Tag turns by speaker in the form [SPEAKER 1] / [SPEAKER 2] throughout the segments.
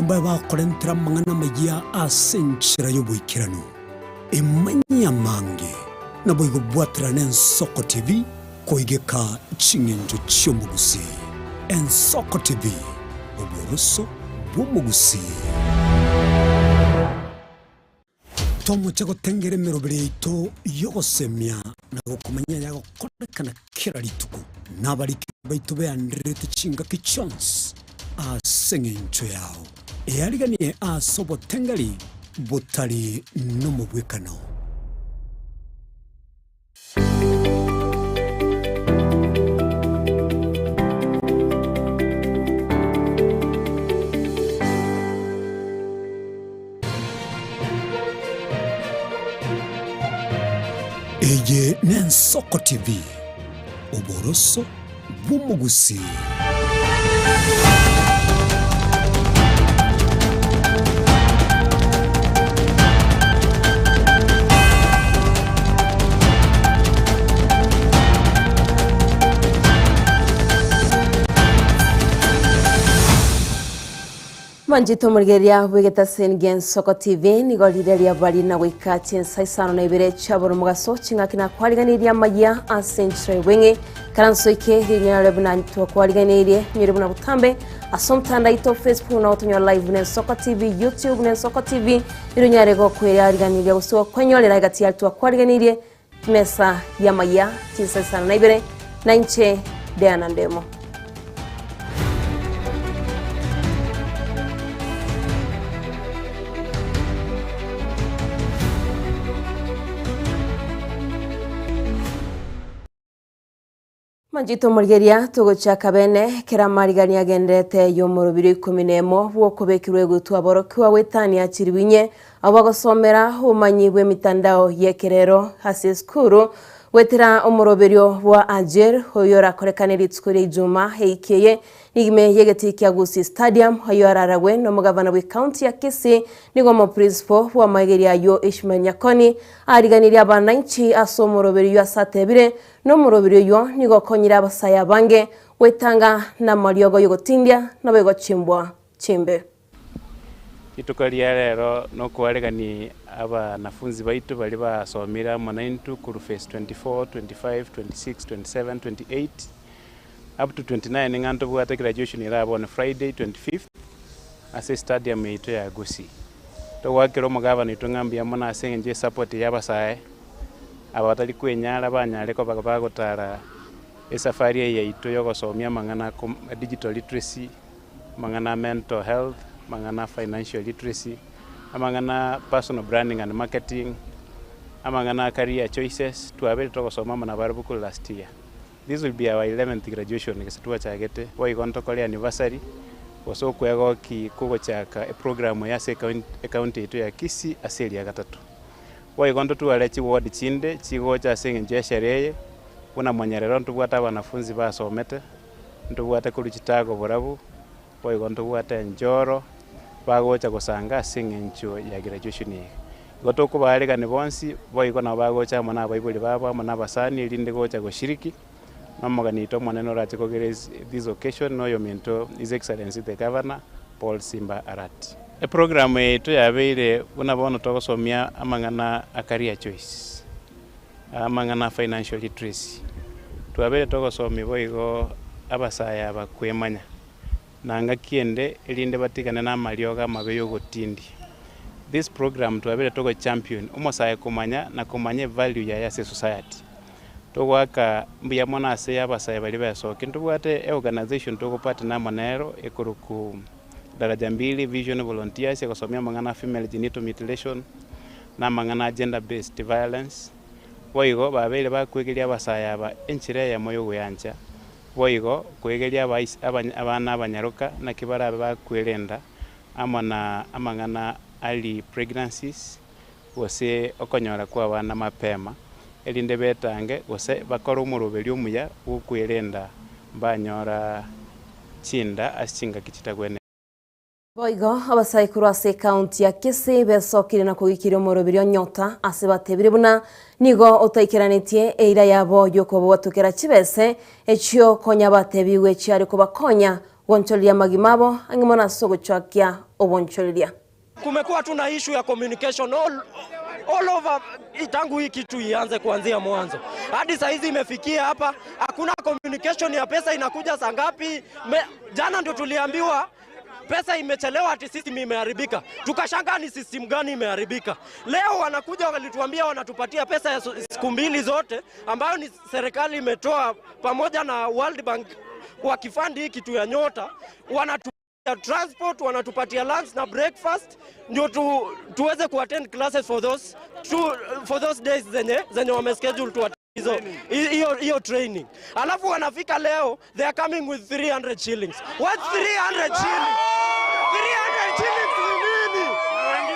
[SPEAKER 1] Mbae bakorentera amang'ana amayia ase enchera y'oboikeranu, emanyie amange, naboigo bwaterane Ensoko TV koigeka ching'encho chi'omogusii. Ensoko TV, oboroso bw'omogusii. Tomoche gotengera emeroberi yaito y'ogosemia na gokomanyia ayagokorekana kera rituko, na abariki baito beandererete chingaki chionsi ase engencho yao. Eariganie ase obotengeri botari nomobwekano. Eye n'Ensoko TV, oboroso bw'omogusii.
[SPEAKER 2] Mwanchete omorigereria bw'egetaseni gi'Ensoko TV, nigo riria riabari na goika chinsa isano na ibere chiaboro mogaso ching'aki nakwariganirie amayia ase enchera y'obweng'e karanso ike rinyare buna twakwariganirie nyore buna botambe ase omotandao oito Facebook nao tonyora live buna Ensoko TV, YouTube buna Ensoko TV rinyare gokweriariganiria gose gokwenyorera egati yaria twakwariganirie Mesa y'amayia chinsa isano na ibere, na inche Diana Ndemo. Manchete omorigeria togochaka bene kera amarigani agenderete y'omorobiri oikomi nemo bw'okobekerwa egutwa aborokigwa goetania chiribu inye abwo bagosomera obomanyi bw'emitandao y'ekerero ase esukuru goetera omoroberio bwa Ajir oyo orakorekane rituko ria Ijuma eiki eye Rigime y'egetii kia Gusii Stadium ayio araragwe nomogavana bw'ecounty ya Kisii nigo omoprincipo bw'amaigerio ayio Ishmael Nyakoni ariganirie abananchi ase omoroberio oyio ase atebire Nomorobiri oyio nigo okonyire abasae abange gwetanga namariogo y'ogotindia naboigo chimbwa chimbe.
[SPEAKER 3] Rituko ria rero nokwaregani abanafunzi baito baria basomire amo naintwe korwa phase 24, 25, 26, 27, 28 up to 29 ng'a ntobwate graduation erabe on Friday 25th ase estadium yaito ya Gusii. Togoakera omogabana oito ng'a mbuya mono ase eng'encho y'esupport ya abasae. Aba batari kwenyara banyare koba bagotara esafari eye yaito y'ogosomia amang'ana a digital literacy, amang'ana a mental health, amang'ana a financial literacy, amang'ana a personal branding and marketing, amang'ana a career choices, twabeire togosoma amo nabarabwo korwa last year. This will be our eleventh graduation gese twachagete, boigo ntokore anniversary, gose okwegoki kogochaka eprogram eye ase ecounty yaito ya Kisii ase eria gatato. Boigo ntotware chiward chinde chigocha ase engencho y'esheria eye, buna monyerero ntobwate abanafunzi basomete, ntobwate korwa chitago borabu, boigo ntobwate enchoro, bagocha gosanga ase eng'encho ya graduation eye. Igo tokobaaregani bonsi, boigo nabo bagocha amo na abaibori babo amo na abasani erinde gocha goshiriki, na omogeni oito omonene orache ko grace this occasion na oyominto His Excellency the Governor Paul Simba Arati. Eprogram yaito yabeire buna bono togosomia amang'ana a career choice, amang'ana a financial literacy. Twabeire togosomia boigo abasae aba kwemanya, na ngaki ende erinde batigane na amariogo amabe y'ogotindia. This program twabeire togo champion omosae komanya na komanya evalue yaye ase esociety. Togoaka mbuya mono ase abasae baria besokia. Ntobwate eorganization togo partner amo nero ekorokwa Daraja Mbili Vision Volunteers egosomia amang'ana a female genital mutilation na amang'ana a gender based violence. Boigo babeire bakwegeria abasae aba enchera eyemo yogoyancha, boigo kwegeria abana abanyaroka naki barabe bakwerenda amo na amang'ana early pregnancies gose okonyora kw'abana mapema, erinde betange gose bakore omoroberio omuya bw'okwerenda mbanyora chinda ase chingaki chitagwenereti.
[SPEAKER 2] Boigo abasae korwa ase ekaunti ya Kisii besokire na kogikiria omoroberio o Nyota ase batebire buna nigo otaikeranetie eira yabo y'okobwatokera chibese echio konya batebigwe chiare kobakonya. Gonchoreria amagima abo ang'e mono ase ogochokia obonchoreria.
[SPEAKER 4] Kumekuwa tu na issue ya communication all, all over tangu hii kitu ianze kuanzia mwanzo hadi saa hizi imefikia hapa, hakuna communication ya pesa inakuja saa ngapi. Jana ndio tuliambiwa pesa imechelewa, ati system imeharibika. Tukashangaa ni system gani imeharibika. Leo wanakuja walituambia wanatupatia pesa ya siku mbili zote ambayo ni serikali imetoa pamoja na World Bank wakifandi hii kitu ya Nyota, wanatu transport wanatupatia lunch na breakfast ndio tu, tuweze kuattend classes for those, two, for those days zenye, zenye wame schedule tu hizo hiyo hiyo training. Alafu wanafika leo they are coming with 300 shillings. What 300 shillings? 300 shillings ni nini?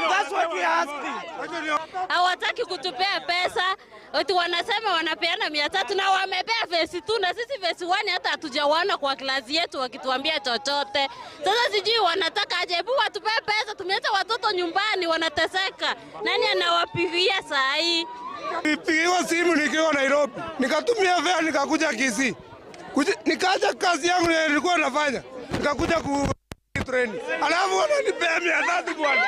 [SPEAKER 4] That's what we are asking.
[SPEAKER 5] Hawataki kutupea pesa, eti wanasema wanapeana 300 na wamepea phase 2 na sisi phase 1 hata hatujawaona kwa klasi yetu wakituambia chochote. Sasa sijui wanataka aje, hebu watupee pesa, tumeacha watoto nyumbani wanateseka, nani anawapigia saa hii?
[SPEAKER 6] Nilipigiwa simu nikiwa Nairobi, nikatumia fare nikakuja Kisii, nikaja kazi yangu nilikuwa nafanya, nikakuja ku treni, alafu wananipea 300 bwana.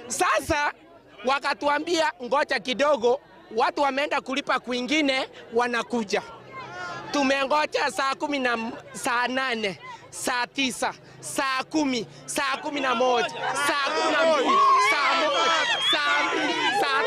[SPEAKER 7] Sasa wakatuambia ngoja kidogo, watu wameenda kulipa kwingine, wanakuja. Tumengoja saa kumi na saa nane, saa tisa, saa kumi, saa 11, saa 12, saa 1, saa 2, saa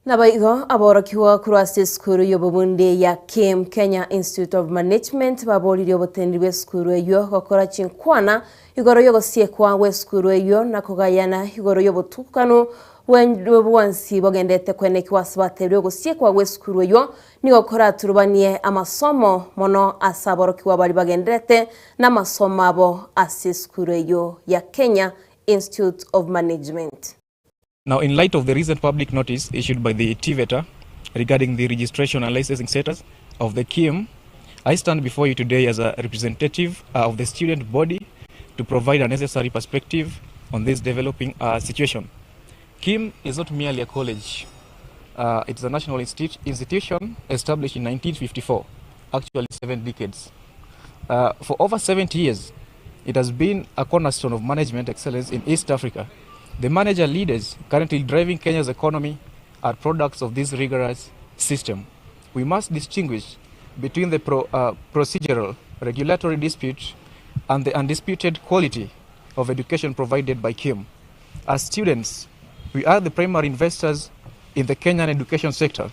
[SPEAKER 2] Naboigo aborokigwa korwa ase esukuru y'obobundi ya KIM, Kenya Institute of Management, baboririe oboteneneri bw'esukuru eyio gokora chinkwana igoro y'ogosiekwa gw'esukuru eyio na kogayana igoro y'obotukanu bwensi bogendete kwenekigwa ase batebirie ogosiekwa gw'esukuru eyio nigo koraturubanie amasomo mono ase aborokigwa baria bagenderete namasomo abo ase esukuru eyio ya Kenya Institute of Management.
[SPEAKER 8] Now, in light of the recent public notice issued by the TVETA regarding the registration and licensing status of the KIM, I stand before you today as a representative of the student body to provide a necessary perspective on this developing situation. KIM is not merely a college. It's a national institution established in 1954, actually 7 decades. For over 70 years, it has been a cornerstone of management excellence in East Africa. The manager leaders currently driving Kenya's economy are products of this rigorous system. We must distinguish between the procedural regulatory dispute and the undisputed quality of education provided by KIM. As students, we are the primary investors in the Kenyan education sector.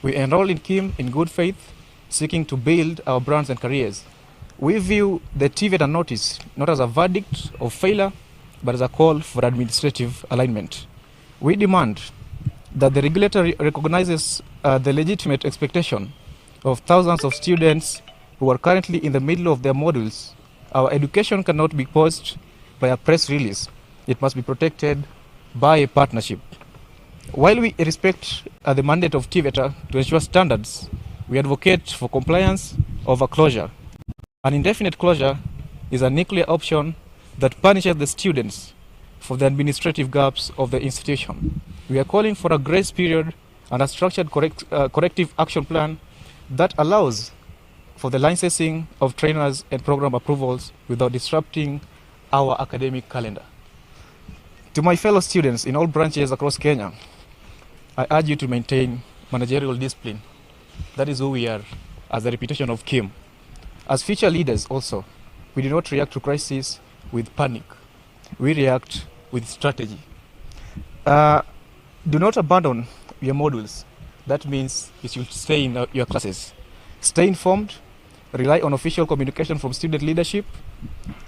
[SPEAKER 8] We enroll in KIM in good faith, seeking to build our brands and careers. We view the TVETA notice not as a verdict of failure, but as a call for administrative alignment. We demand that the regulator recognizes the legitimate expectation of thousands of students who are currently in the middle of their modules. Our education cannot be paused by a press release. It must be protected by a partnership. While we respect the mandate of TVETA to ensure standards, we advocate for compliance over closure. An indefinite closure is a nuclear option that punishes the students for the administrative gaps of the institution. We are calling for a grace period and a structured corrective action plan that allows for the licensing of trainers and program approvals without disrupting our academic calendar. To my fellow students in all branches across Kenya, I urge you to maintain managerial discipline. That is who we are as the reputation of KIM. As future leaders also, we do not react to crisis with panic. We react with strategy. Do not abandon your modules. That means you should stay in your classes. Stay informed, rely on official communication from student leadership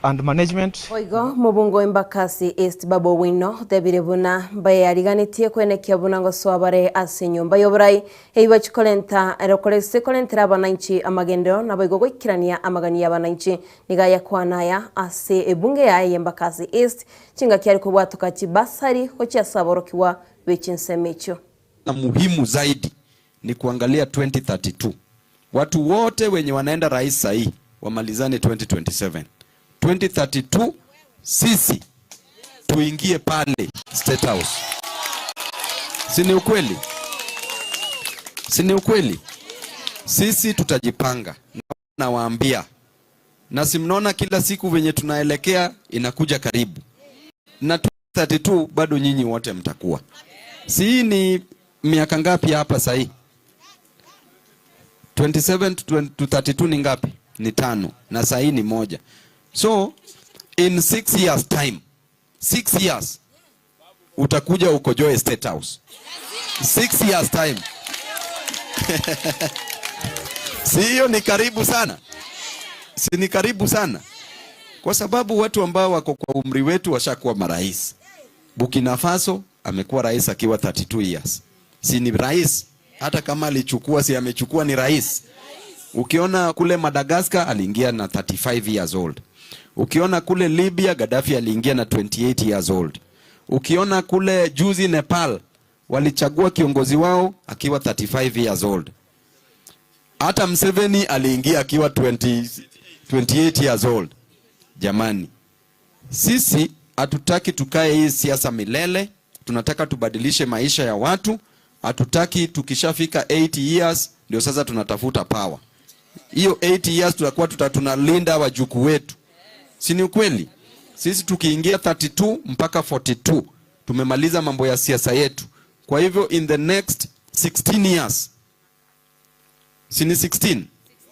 [SPEAKER 8] and management.
[SPEAKER 2] Boigo mobungo Embakasi East Babu Owino otebire buna mbayariganetie kwenekia buna ngosoa bare ase enyomba y'oborai eywo chikorenta erokorese korentera abananchi amagendero naboigo goikerania amagani ya abananchi niga yakwana aya ase ebunge yaye ya Embakasi East chingaki ari kobwatoka chibasari gochiasaborokiwa bechinsemo echio.
[SPEAKER 9] Na muhimu zaidi ni kuangalia 2032. Watu wote wenye wanaenda rais sahi wamalizane 2027. 2032 sisi tuingie pale State House. Si ni ukweli? Si ni ukweli? Sisi tutajipanga. Nawaambia, na si mnaona kila siku venye tunaelekea inakuja karibu, na 32 bado nyinyi wote mtakuwa. Si hii ni miaka ngapi hapa sahii? 27 to 32 ni ngapi? Ni tano, na sahii ni moja. So in 6 years time, 6 years utakuja ukojoe State House. 6 years time. Si hiyo ni karibu sana? Si ni karibu sana? Kwa sababu watu ambao wako kwa umri wetu washakuwa marais. Burkina Faso amekuwa rais akiwa 32 years. Si ni rais? Hata kama alichukua, si amechukua, ni rais. Ukiona kule Madagascar aliingia na 35 years old. Ukiona kule Libya Gaddafi aliingia na 28 years old. Ukiona kule juzi Nepal walichagua kiongozi wao akiwa 35 years old. Hata Museveni aliingia akiwa 28 years old. Jamani, sisi hatutaki tukae hii siasa milele. Tunataka tubadilishe maisha ya watu. Hatutaki tukishafika 80 years ndio sasa tunatafuta power. Hiyo 80 years tutakuwa tunalinda wajukuu wetu. Si ni ukweli? Sisi tukiingia 32 mpaka 42 tumemaliza mambo ya siasa yetu. Kwa hivyo in the next 16 years, si ni 16?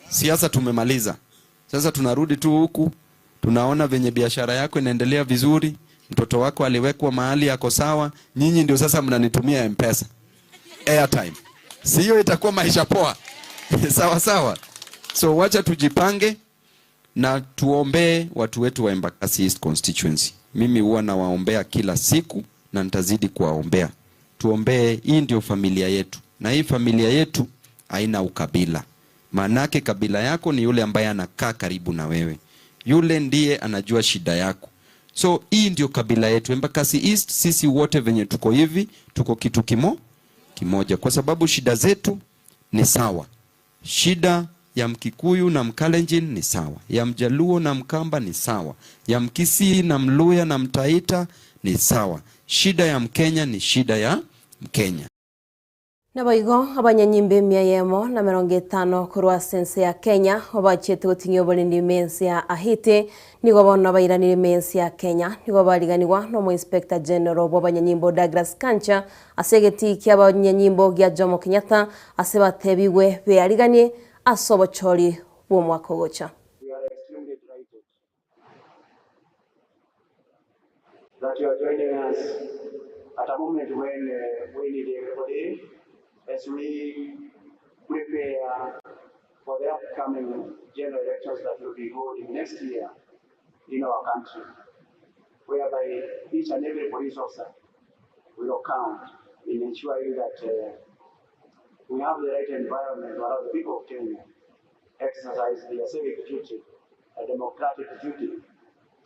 [SPEAKER 9] Siasa tumemaliza. Sasa tunarudi tu huku, tunaona venye biashara yako inaendelea vizuri, mtoto wako aliwekwa mahali ako sawa, nyinyi ndio sasa mnanitumia M-Pesa, airtime. Si hiyo itakuwa maisha poa? Sawa sawa. So wacha tujipange na tuombee watu wetu wa Embakasi East constituency. Mimi huwa nawaombea kila siku na nitazidi kuwaombea. Tuombee, hii ndio familia yetu, na hii familia yetu haina ukabila. Maanake kabila yako ni yule ambaye anakaa karibu na wewe, yule ndiye anajua shida yako. So hii ndio kabila yetu Embakasi East. Sisi wote venye tuko hivi, tuko kitu kimoja, kwa sababu shida zetu ni sawa. Shida ya Mkikuyu na Mkalenjin ni sawa, ya Mjaluo na Mkamba ni sawa, ya Mkisii na Mluya na Mtaita ni sawa. Shida ya Mkenya ni shida ya Mkenya.
[SPEAKER 2] Naboigo abanyanyimba emia eyemo na emerongo etano korwa ase ense ya Kenya obachiete goting'ia oborendi ime ense ya Haiti nigo bono bairanire ime ense ya Kenya nigo bariganigwa na omo-inspector general bw'abanyanyimbo Douglas Kancha ase egetii ki'abanyanyimbo gia Jomo Kenyatta ase batebigwe beariganie ase obochori bw'omwaka ogocha.
[SPEAKER 10] We are extremely delighted that you are joining us at a moment when we need everybody as we prepare for the upcoming general elections that will be holding next year in our country, whereby each and every police officer will count in ensuring that we have the right environment to allow the people of Kenya exercise their civic duty, a democratic duty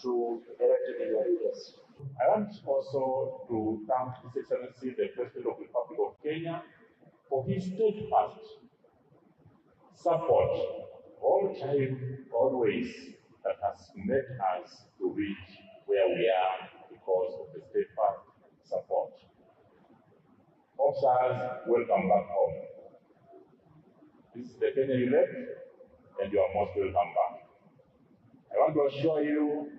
[SPEAKER 10] to elect their leaders.
[SPEAKER 11] I want also to thank His Excellency the President of the Republic of Kenya for his steadfast support all time, always, that has made us to reach where we are because of the steadfast support. Officers, welcome back home. This is the Kenya you left, and you are most welcome back. I want to assure you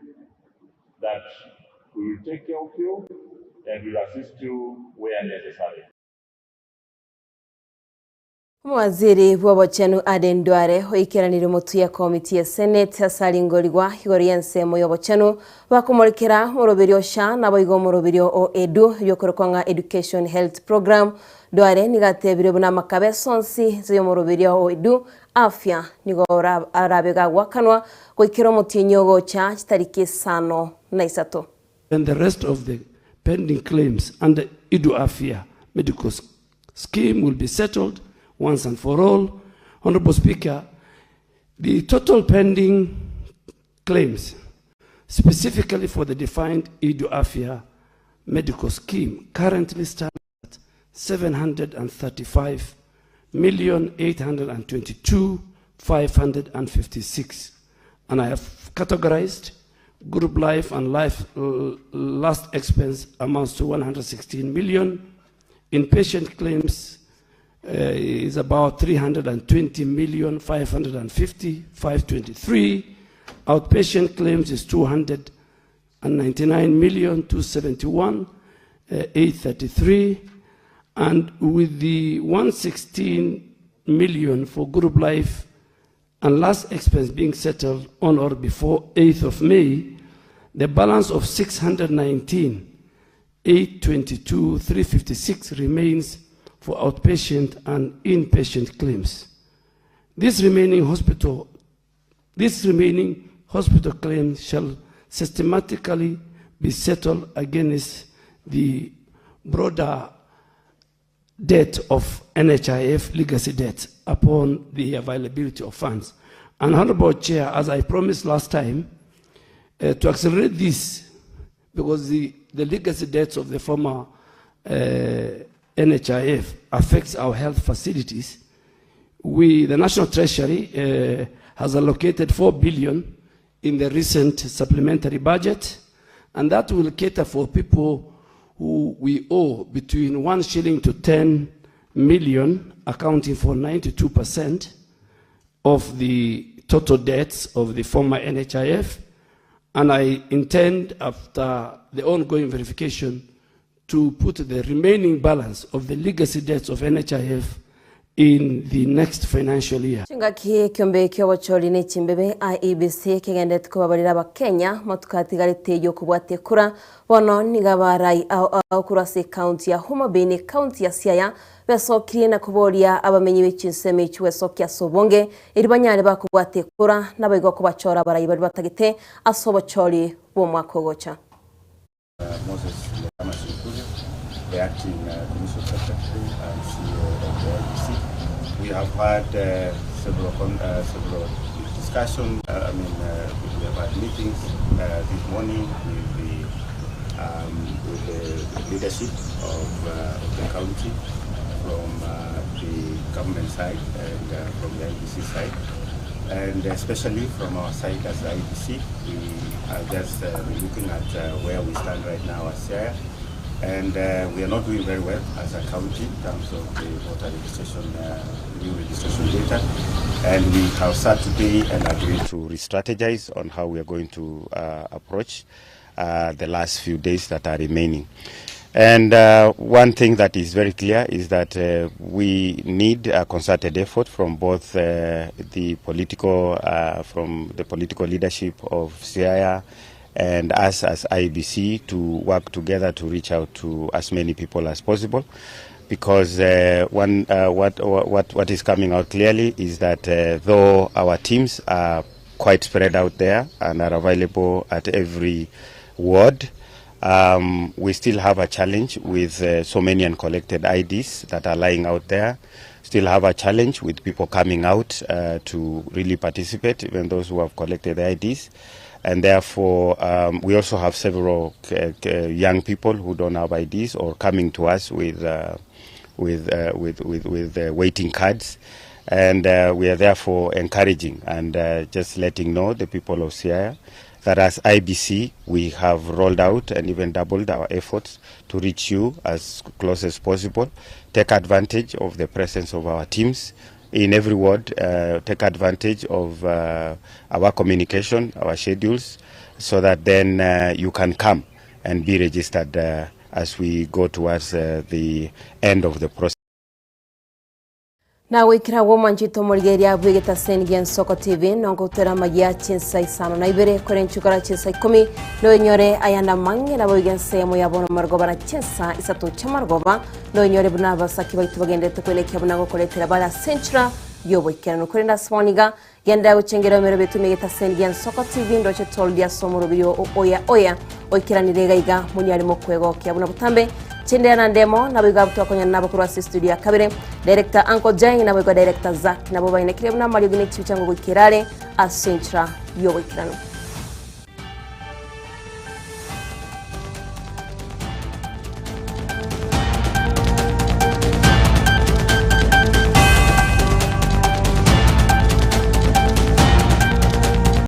[SPEAKER 11] that we will take care of you and will assist you where necessary.
[SPEAKER 2] Omowaziri bw'obochenu Aden Duale oikeranire motwe ya komiti ya Senate ase aringorigwa igoro y'ensemo y'obochenu bakomorekera omoroberio o SHA naboigo omoroberio o EDU riokorokwa ng'a Education Health Program. Duale nigo atebire buna amakabe ase onsi inse y'omoroberio o EDU afya nigo arabe gagoakanwa goikera omotienyi ogocha chitariki isano na isato.
[SPEAKER 12] And the rest of the pending claims under Edu Afya Medical Scheme will be settled once and for all. Honorable Speaker, the total pending claims, specifically for the defined Edu Afya Medical Scheme, currently stand at 735,822,556. And I have categorized group life and life last expense amounts to 116 million. Inpatient claims is about 320 million 550 523 outpatient claims is 299 million 271 833 and with the 116 million for group life and last expense being settled on or before 8th of May, the balance of 619 822 356 remains for outpatient and inpatient claims. This remaining hospital, this remaining hospital claims shall systematically be settled against the broader debt of NHIF legacy debt upon the availability of funds. And Honorable Chair, as I promised last time, uh, to accelerate this, because the, the legacy debts of the former uh, NHIF affects our health facilities, we, the National Treasury uh, has allocated 4 billion in the recent supplementary budget, and that will cater for people who we owe between 1 shilling to 10 million, accounting for 92% of the total debts of the former NHIF. And I intend, after the ongoing verification, to put the remaining balance of the legacy debts of NHIF in the next financial year.
[SPEAKER 2] Chingaki ekiombe ki'obochori ne chimbebe, IEBC, kegenderete kobabarera Abakenya matuko atigarete y'okobwata ekura, bono nigo abarai ao ao korwa ase ekaunti ya Homa Bay na ekaunti ya Siaya besokirie na koboria abamenyi be chinsemo echio gwesokia ase obonge erio banyare bakobwata ekura naboigo kobachora abarai baria batagete ase obochori bw'omwaka ogocha.
[SPEAKER 13] Moses Lerama Sinkuria, the acting Commission Secretary and CEO of the IEBC. We have had several, several discussions, I mean, we have had meetings this morning with the, um, with the leadership of, of the county from the government side and from the IEBC side. And especially from our side as IEBC, we are just uh, looking at uh, where we stand right now as Siaya. And uh, we are not doing very well as a county in terms of the voter registration, new registration data. And we have sat today and agreed to re-strategize on how we are going to approach the last few days that are remaining. And uh, one thing that is very clear is that uh, we need a concerted effort from both uh, the political, uh, from the political leadership of Siaya and us as IEBC to work together to reach out to as many people as possible. Because uh, one, uh, what, what, what is coming out clearly is that uh, though our teams are quite spread out there and are available at every ward, um, we still have a challenge with uh, so many uncollected IDs that are lying out there. Still have a challenge with people coming out uh, to really participate, even those who have collected the IDs. And therefore, um, we also have several uh, young people who don't have IDs or coming to us with, uh, with, uh, with, with, with uh, waiting cards. And uh, we are therefore encouraging and uh, just letting know the people of Siaya that as IEBC, we have rolled out and even doubled our efforts to reach you as close as possible. Take advantage of the presence of our teams in every ward. Take advantage of our communication, our schedules, so that then you can come and be registered as we go towards the end of the process.
[SPEAKER 2] Na goikera gw'omwanchete omorigereria bw'egetaseni gi'Ensoko TV, nongoutera amagia chinsa isano na ibere, kore nchukora chinsa ikomi, noinyore ayande amange naboigo ensemo ya bono marogoba na chinsa isato chi'amarogoba, noinyore buna abasaki baito bagenderete koenekia buna gokoretera bare ase enchera y'oboikeranu. Korende ase bono iga, genderera gochengera emerobio etume egetaseni gi'Ensoko TV, ndoche toldia ase omoroberio o oya oya oikeranire iga iga monyare mokwegokia buna botambe chindera na ndemo naboigo abwo twakonyana nabo korwa ase estudio ya kabere Director Uncle Jane naboigo Director Zack nabo bainekire buna amariogi ne chibicha ngo goikera are ase enchera y'oboikeranu.